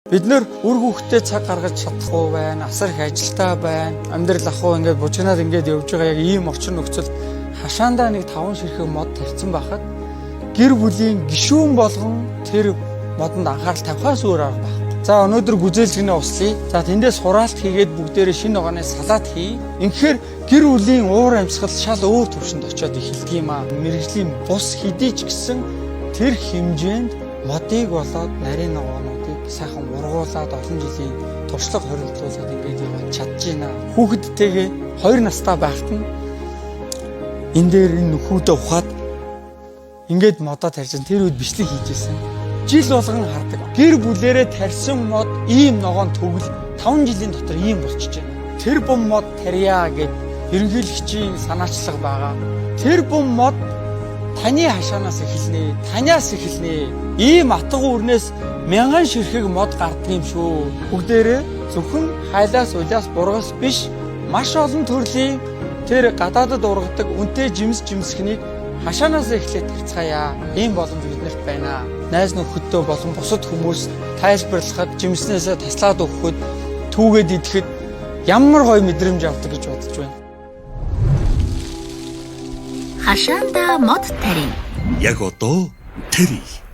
Бид нэр үр хүүхдээ цаг гаргаж чадахгүй байна, асар их ажилтаа байна, амьдрал ах уу ингээд бужигнаад ингээд явж байгаа яг ийм орчин нөхцөлд хашаандаа нэг 5 ширхэг мод тарьсан байхад гэр бүлийн гишүүн болгон тэр модонд анхаарал тавихаас өөр арга байхгүй. За, өнөөдөр гүзээлзгэнээ услая. За, тэндээс хураалт хийгээд бүгдээрээ шинэ ногооны салат хий. Үнэхээр гэр бүлийн уур амьсгал шал өөр төвшөнд очиод эхэлдэг юм аа. Мэргэжлийн бус хэдий ч гэсэн тэр хэмжээнд модыг болоод нарийн ногоонуудыг сайхан ургуулад олон жилийн туршлага хоригдлуулад ингээд яваад чадж байна. Хүүхэдтэйгээ 2 настай байхад нь энэ дээр энэ нөхүүдээ ухаад ингээд модоо тарьсан. Тэр үед бичлэг хийж исэн. Жил болгон хардаг. Гэр бүлэрээ тарьсан мод ийм ногоон төгөл 5 жилийн дотор ийм болчихж байна. Тэр бум мод тарья гэд ерөнхийлөгчийн санаачлага байгаа. Тэр бум мод таны хашаанаас эхэлнэ. Танаас эхэлнэ. Ийм атга үрнээс мянган ширхэг мод гардаг юм шүү. Бүгдээрээ зөвхөн хайлаас, улиас, бургас биш, маш олон төрлийн тэр гадаадад ургадаг үнэтэй жимс жимсхнийг хашаанаас эхлээд тарьцгаая. Ийм боломж биднэрт байна. Найз нөхөдтэй болон бусад хүмүүс тайлбарлахад, жимснээсээ таслаад өгөхөд, түүгээд идэхэд ямар гоё мэдрэмж авдаг гэж бодож байна. Хашаандаа мод тарина. Яг одоо тарь.